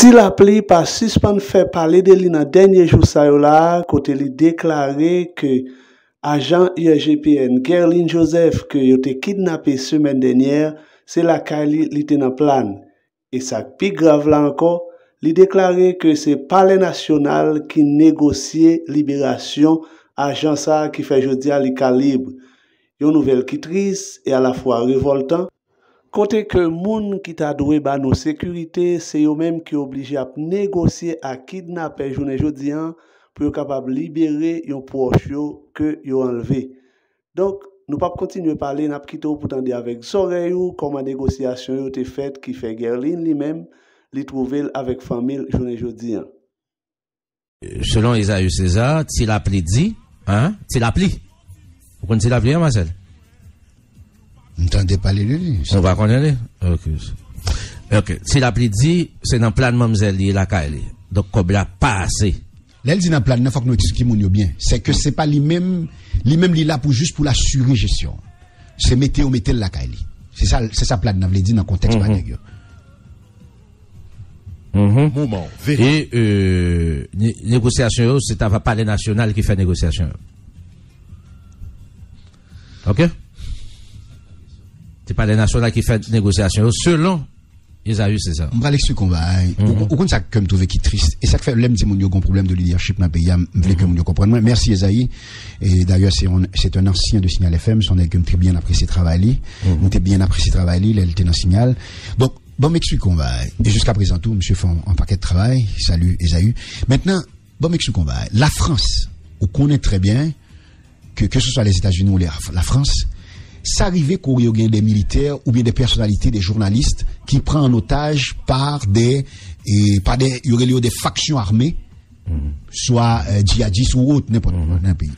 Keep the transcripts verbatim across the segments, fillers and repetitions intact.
Ti Lapli pa sispann fè pale de li nan dènye jou sa yo la, kote li deklare ke ajan I S G P N Guerline Joseph ke yo te kidnape semèn dènyè, se lakay li li te nan Plàn. E sa k pi grav la ankò, li deklare ke se Palè Nasyonal ki negosye liberasyon ajan sa a ki fè jodi a li ka lib. Yon nouvèl ki tris e alafwa revòltan, kote ke moun ki ta dwe ba nou sekirite, se yo menm ki oblije ap negosye ak kidnapè jounen jodi a pou yo kapab libere yon pwòch yo ke yo anlve. Donk, nou p ap kontinye pale, n ap kite w pou tande avèk zòrèy ou kòman negosyasyon yo te fèt ki fè Guerline li menm, li twouve l avèk fanmi l jounen jodi a. Selon Esaü César, Ti Lapli di, hein? Ti Lapli. Ou konn Ti Lapli, hein, Marcel? M tande pale de li. Ou pa konnen li? Ok. Ok. Ti Lapli di, se nan Plàn manmzèl li ye lakay li. Donk, kòb la pa ase. Lè l di nan Plàn nan, fòk nou eksplike moun yo byen. Se ke se pa li menm, li menm li la pou jis pou l asire jesyon. Se mete yo mete l lakay li. Se sa, se sa Plàn nan vle di nan kontèks pa nèg yo. Moman vere. E euh, ne- negosyasyon yo, se ta Palè Nasyonal ki fè negosyasyon yo. Ok? Se Palè Nasyonal ki fè negosyasyon yo selon Esaü César. M pral eksplike yon bagay. Ou, ou konn sa ke m twouve ki tris. E sa k fè lè m di moun yo gon pwoblèm de lidèchip nan peyi a, m vle ke moun yo konprann mwen. Mèsi Esaü. E dayè, se yon, se yon ansyen de Signal F M, se yon nèg ke m trè byen apresye travay li. M te byen apresye travay li lè l te nan Signal. Donk, Ban m eksplike w yon bagay. E jiskaprezan tou, misye fè yon, yon pakèt travay. Salut Esaü. Mentnan, ban m eksplike w yon bagay. Lafrans, ou konnen trè byen ke, keseswa Lèzetazini ou Lafrans, sa rive ke yo gen de militè oubyen de pèsonalite, de jounalis ki pran an otaj pa de, e, pa de, yo rele yo de faksyon ame, swa euh, djihadis ou wot, nenpòt, nan peyi.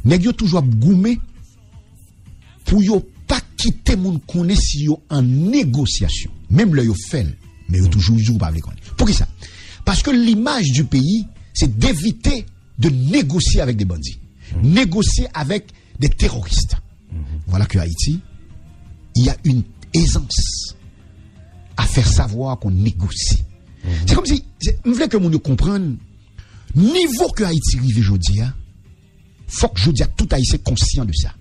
Nèg yo toujou ap goumen pou yo pa kite moun konnen si yo an negosyasyon. Menm lè yo fè l, men yo toujou di w pa vle konnen. Poukisa? Paske limaj di peyi, se devite de negosye avèk de bandi, negosye avèk de teroris. Voilà que Haïti, il y a une aisance à faire savoir qu'on négocie. Se kòmsi, se- m vle ke moun yo konprann nivo ke Ayiti rive jodi a. Fòk jodi a tout Ayisyen konsyan de sa.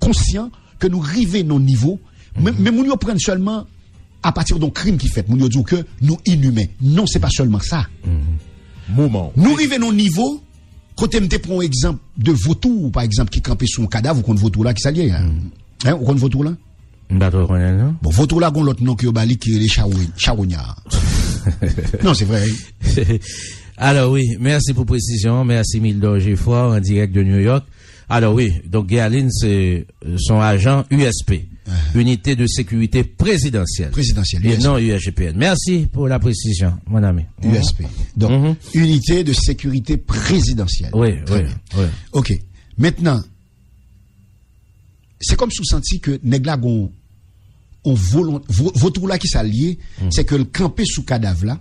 Konsyan ke nou rive nan nivo, men, men moun yo prann sèlman apati de yon krim ki fèt, moun yo di w ke nou inimen. Non, se pa sèlman sa. Moman. Nou rive nan yon nivo kote m te pran yon egzanp de votou, pa egzanp, ki kanpe sou yon kadav, ou konn votou la, ki sa l ye a? Hein, ou konn votou la? M pa twò konnen non. Bon, votou la gon lòt non ke yo ba li ki rele chawo- chawonya. Non, se vre. Wi. Alò wi, mèsi pou presizyon an, mèsi Mildor Geffrard an dirèk de New York. Alò wi, donk Guerline se se yon ajan U S P, Unité de Sécurité Présidentielle, Présidentielle, e non U S G P N. Mèsi pou la presizyon, mon ami. U S P. Donk, Unité de Sécurité Présidentielle. Wi, wi, wi. Ok. Mentnan, se kòmsi w santi ke nèg la gon on volon vo- votou la ki sa l ye, se ke l kanpe sou kadav la.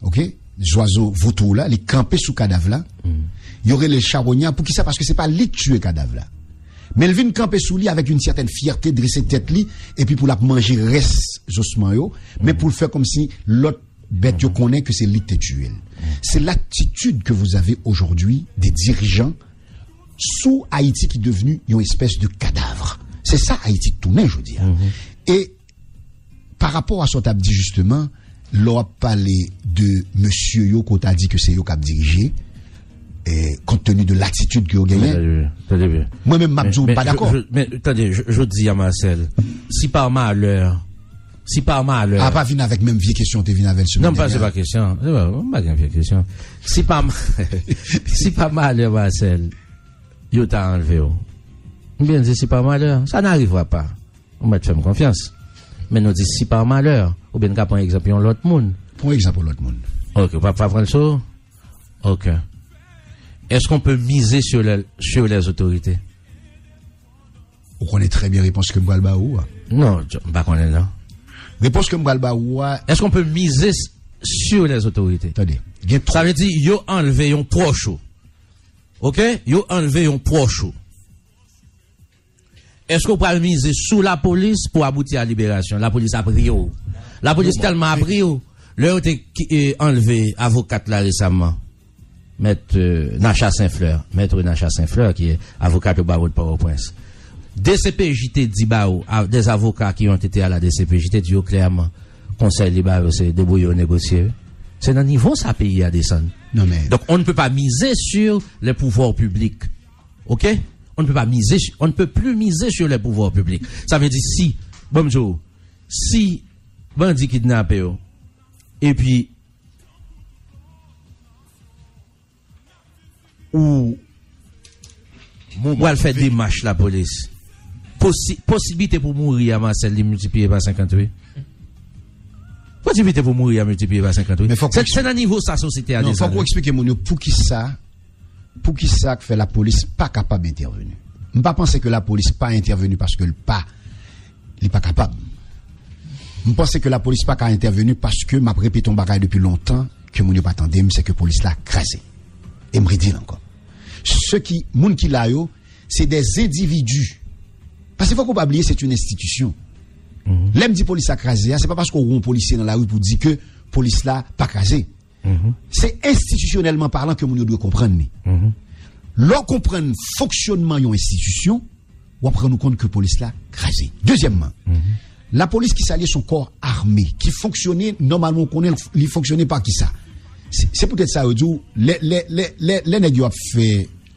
Ok? Zwazo votou la, li kanpe sou kadav la. Yo rele l chawonya. Poukisa? Paske se pa li k tiye kadav la. Men l vin kanpe sou li avèk yon sètèn fyète, drese tèt li, epi pou l ap manje rès zosman yo, men pou l fè kòmsi lòt bèt yo konnen ke se li k te tiye l. C'est l'attitude que vous avez aujourd'hui des dirigeants sou Ayiti ki devni yon espès de kadav. Se sa Ayiti tounen jodi a. E pa rapò a sa w t ap di jisteman, lè w ap pale de mesye yo ke w ta di ke se yo k ap dirije, e, compte tenu de l'attitude ke yo genyen, mwen menm m ap di w m pa dakò. Men tande, jodi a Marcel, si pa malè, si pa malè. A pa vin avèk menm vye kesyon w te vin avè l semèn dènyè. Non, m pa, se pa kesyon. M pa gen vye kesyon. Si pa, si pa malè Marcel, yo ta anlve w. M byen di si pa malè, ça n'arrivera pas. Ou mèt fè m konfyans. Men nou di si pa malè, oubyen n ka pran egzanp yon lòt moun. Pran egzanp yon lòt moun. Ok, ou pa, pa pran l sou? Ok. Est-ce qu'on peut miser sur les, sur les autorités? Ou konnen trè byen repons ke m pral ba ou a. Non, m pa konnen non. Repons ke m pral ba ou a. Est-ce qu'on peut miser sur les autorités? Tande, gen twa. Sa vle di yo anlve yon pwòch ou. Ok? Yo anlve yon pwòch ou. Èske w pral mize sou lapolis pou abouti a liberasyon? Lapolis ap ri w. Lapolis tèlman ap ri w, Lè yo te ki- e, anlve avokat la resaman, Mèt e, Nacha Senflè, Mèt Nacha Senflè, ki avokat au barreau de Port-au-Prince. D C P J te di ba ou, a- des avocats qui ont été à la D C P J te di yo klèman, konsèy li ba yo se debouye yo negosye. Se nan nivo sa peyi a desann. Non, men Donk, on ne peut pas miser sur les pouvoirs publics. OK? On ne peut pas miser, on ne peut plus miser sur les pouvoirs publics. Sa vle di si, bon, m di w, si bandi kidnape yo, epi ou, ou pral fè demach lapolis, posi- posiblite pou mouri a Marcel li miltipliye pa senkant, wi. Posiblite pou mouri a miltipliye pa senkant, wi. Men fòk Se, ou se nan nivo sa sosyete a Non, fòk ou desann. Eksplike moun yo poukisa, poukisa k fè lapolis pa kapab entèveni. M pa panse ke lapolis pa entèveni paske l pa, li pa kapab. M panse ke lapolis pa ka entèveni paske m ap repete yon bagay depi lontan ke moun yo pa tande m, se ke polis la kraze. E m redi l ankò. Se ki, moun ki la yo, se des individus. Paske fòk ou pa bliye, se yon enstitisyon. Lè m di polis la kraze a, se pa paske w wè yon polisye nan lari pou di ke polis la pa kraze. Se enstitisyonèlman palan ke moun yo dwe konprann li. Lè w konprann fonksyònman yon enstitisyon, w ap rann ou kont ke polis la kraze. Dezyèmman, lapolis ki sa l ye se yon kò ame, ki fonksyone nòmalman, ou konnen li fonksyone pa kisa. Se se poutèt sa yo di w, lè, lè, lè, lè, lè nèg yo ap fè,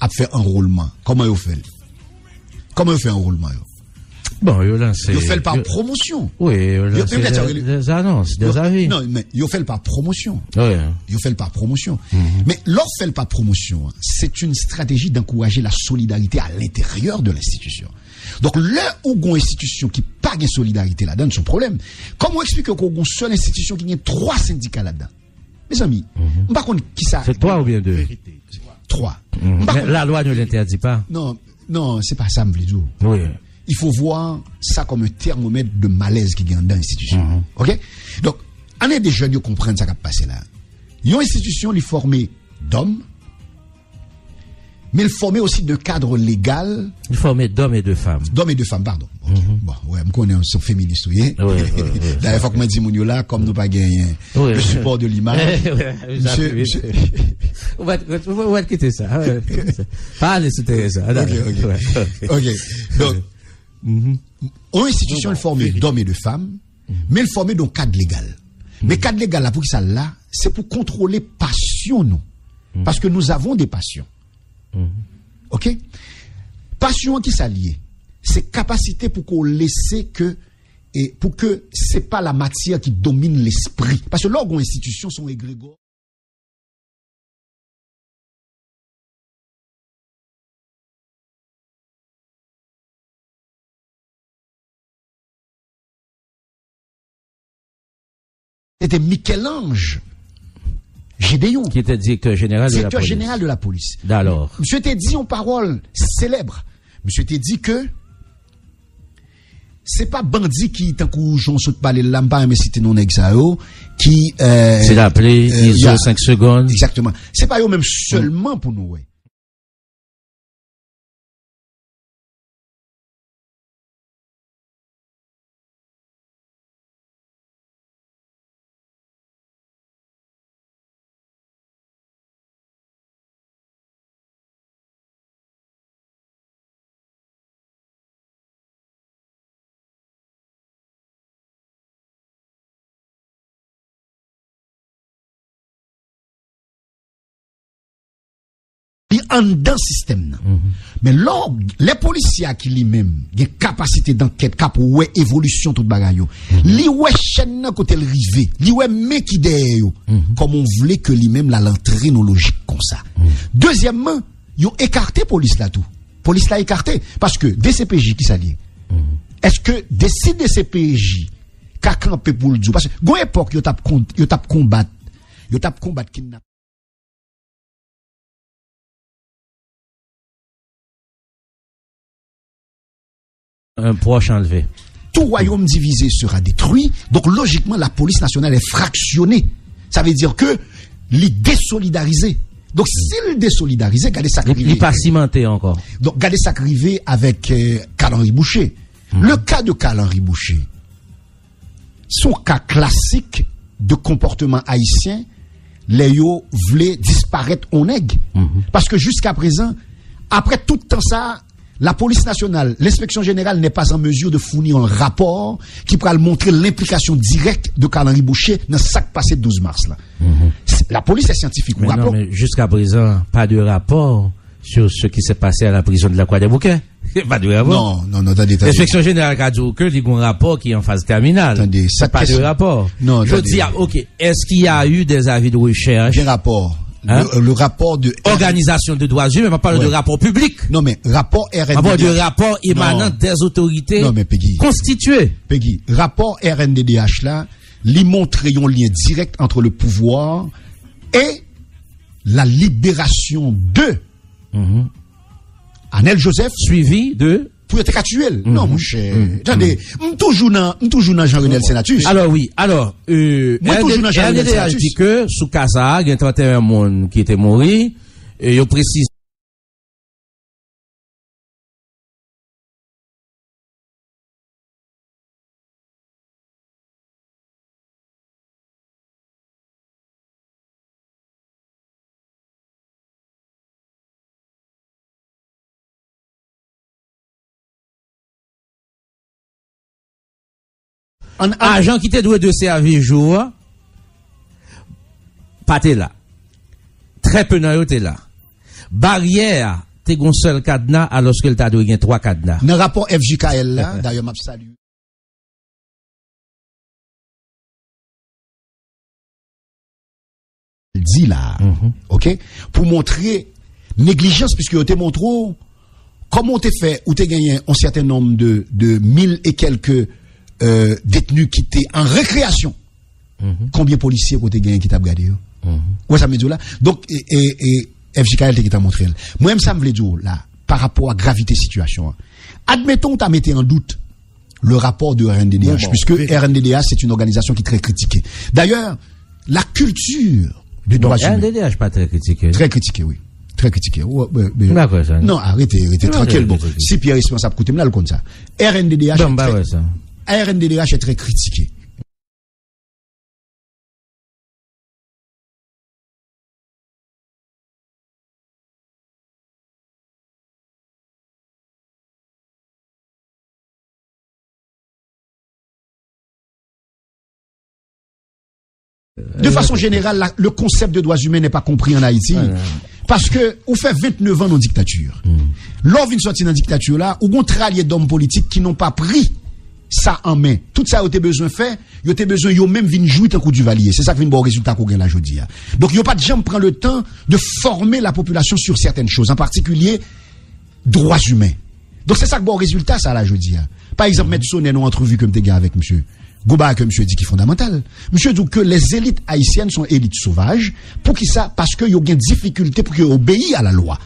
ap fè anwolman, kòman yo fè l? Kòman yo fè anwolman yo? Bon, yo lanse Yo fè l pa yo- pwomosyon. Wi, yo Yo- lanse yo mèt sa de- rele- des annonces, des Yo- avis. Non, men yo fè l pa pwomosyon. Wi. Yo fè l pa pwomosyon. Men lè w fè l pa pwomosyon an, se yon estrateji d'encourager la solidarité à l'intérieur de l'institution. Donk, lè ou gon enstitisyon ki pa gen solidarite ladan l, se yon pwoblèm. Kòman w eksplike ke w gon sèl enstitisyon ki gen twa sendika ladan? Mezanmi, m pa konn kisa Se twa oubyen de? Twa. M pa Men konn la loi ne l'interdit pas. Non, non, se pa sa m vle di w. Wi. Il faut voir ça comme un thermomètre de malaise ki gen anndan enstitisyon. OK? Donk, ann ede jèn yo konprann sa k ap pase la. Yon enstitisyon, li fòme dòm, men l fòme osi de kad legal. Li fòme dòm e de fanm. Dòm e de fanm, padon. OK. Bon, wè, m konnen se yon feminis ou ye. Wi, wi, wi. Dayè, fòk mwen di moun yo la, kòm nou pa genyen Wi. le support de l'image. Wi, wi, Misye, wi. misye Ou va t- ou va t kite sa. Ou va t kite sa. Pa ale sou teren sa. OK, OK. Wè, OK. OK. Donk, yon enstitisyon, l fòme dòm e de fanm, men l fòme de yon kad legal. Men kad legal la, pou ki sa l la? Se pou kontwole pasyon nou. Paske nous avons des passions. OK? Pasyon an, ki sa l ye? Se kapasite pou ke w lese ke, e pou ke se pa la matière qui domine l'esprit. Paske lè w gon enstitisyon, se yon egregò. Se te Michel-Ange Gédéon, Ki te direktè jeneral de la direktè polis. jeneral de la polis. D'alors. Misye te di yon pawòl selèb. Misye te di ke se pa bandi ki, tankou jan w sot pale l la, m pa renmen site non nèg sa yo, ki, euh, Se raple, euh, Izo, ya. Senk segonn. Exactement. Se pa yo menm sèlman pou nou wè. Li anndan sistèm nan. Men lè, lè polisye a ki li menm gen kapasite dankèt, k ap wè evolisyon tout bagay yo, li wè chèn nan kote l rive, li wè men ki dèyè yo, kòman w vle ke li menm l al antre nan lojik konsa? Dezyèmman, yo ekate polis la tou. Polis la ekate. Paske D C P J, ki sa l ye? Èske de, si D C P J ka kanpe pou l di w, paske gon epòk yo t ap kon- yo t ap konbat, yo t ap konbat kidnap- Un proche enlevé. Tout royaume divisé sera détruit. Donc, logiquement, la police nationale est fractionnée. Ça veut dire que li désolidarize. Donk, si l désolidarize, gade sa k Li, li rive. pa simante ankò. Donk, gade sa k rive avèk, euh, Carl Henry Boucher. Le cas de Carl Henry Boucher, se yon ka klasik de konpòtman ayisyen lè yo vle disparèt on nèg. Paske jiska prezan, apre tout tan sa, la police nationale, l'inspection générale n'est pas en mesure de fournir un rapport ki pral montre l'inplication directe de Carl Henry Boucher nan sa k pase douz mas la. La police est scientifique, ou rapò. Men non, men jiska prezan, pa de rapò sur ce qui s'est passé à la prison de la Croix des Bouquets. Pa de rapò. Non, non, non, tande, tande. L'inspection générale ka di w ke li gon rapò ki an faz tèminal. Tande, sa pa de rapò. Non, jodi a, ok, est-ce qu'il y a eu des avis de recherche? Gen rapò. Hein? Le, le rapport de organisation de droits humains, m ap pale de rapò piblik. Non, men rapò R N D D H. Rapò de rapò émanant des autorités constituées. Non, men Peggy. Peggy, rapò R N D D H la, li montre yon lyen dirèk entre le pouvoir et la libération de Anel Joseph. Suivi de pou yo te ka tiye l. Non, monchè. Tande, m toujou nan, m toujou nan Jean Renel Senatus. Alò, wi. Alò, euh, mwen toujou nan Jean Renel Senatus. R N D D H di ke sou ka sa a, gen trannteyen moun ki te mouri. E yo presize An, an. Ajan ki te dwe desèvi jou a pa te la. Trè pe nan yo te la. Baryè a te gon sèl kadna, alòske l ta dwe gen twa kadna. Nan rapò F J K L la, dayè, m ap salye. Di la, ok? Pou montre neglijans, piske yo te montre w kòman w te fè, ou te genyen yon sèten nonb de, de mil e kèlke, euh, detni ki te an rekreyasyon. Konbyen polisye ke w te genyen ki t ap gade yo? Ou wè sa m vle di w la? Donk, e, e, e, F J K L te gentan montre l. Mwen menm, sa m vle di w la, pa rapò a gravite sitiyasyon an. Admeton, w ta mete an dout le rapport de R N D D H, puisque R N D D H, c'est une organisation qui est très critiquée. D'ailleurs, la culture des droits humains. R N D D H pa trè kritike. Très critiquée, oui. Très critiquée. Non, arete, arete, trankil. Bon, si Pierre Espérance ap koute m la, l konn sa. R N D D H est très, R N D D H est très critiquée. De façon générale, la, le concept de droits humains n'est pas compris en Haïti. Paske ou fè vennèf an nan diktati. Lè w vin sòti nan diktati la, ou gon tralye dòm politik ki n'ont pas pris sa an men. Tout sa yo te bezwen fè, yo te bezwen yo menm vin jwi tankou Duvalier. Se sa k vin ba w rezilta ke w gen la jodi a. Donk, yo pa t janm pran le tan de fòme la popilasyon sur certaines choses, an patikilye dwa imen. Donk, se sa k ba w rezilta sa la jodi a. Pa egzanp, Mèt Sonè, nan yon antrevi ke m te gen avèk misye, gon bagay ke misye di ki fondamantal. Misye di w ke les élites haïtiennes sont élites sauvages. Poukisa? Paske yo gen difikilte pou ke yo obeyi a la lwa.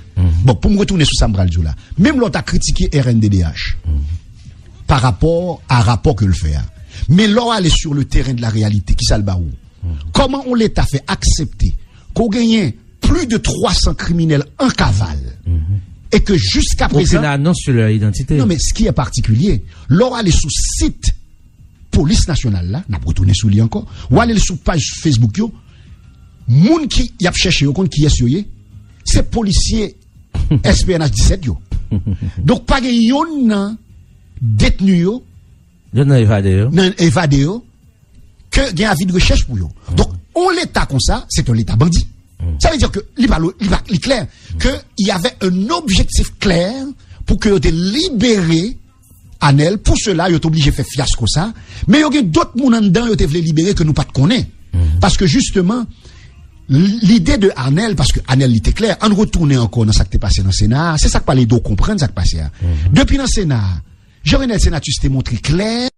Bon, pou m retounen sou sa m pral di w la. Menm lè w ta kritike R N D D H, pa rapò a rapò ke l fè a. Men lè w ale sur le terrain de la réalité, kisa l ba ou? Kòman yon Leta fè aksepte ke w genyen plis de twa san kriminèl an kaval e ke jiska prezan... Aucune annonce sur leur identité. Non, men ce qui est particulier, lè w ale sou sit Polis Nasyonal la, n ap retounen sou li ankò, w ale sou paj Facebook yo, moun ki y ap chèche yo konn kiyès yo ye, se polisye S P N H disèt yo. Donk, pa gen yonn nan detni yo, yonn nan evade yo, nan evade yo, ke gen avi de rechèch pou yo. Donk, yon Leta konsa, se yon Leta bandi. Sa vle di ke li pa lo-, li pa, li klè ke y avè un objectif clair pou ke yo te libere Anel. Pou sela, yo te oblije fè fyasko sa. Men yo gen dòt moun anndan yo te vle libere ke nou pa t konnen. Paske jisteman, l-, lide de Anel, paske Anel li te klè, ann retounen ankò nan sa k te pase nan Sena a, se sa k pale de w konprann sa k pase a. Depi nan Sena a, Jean Renel Senatus te montre klè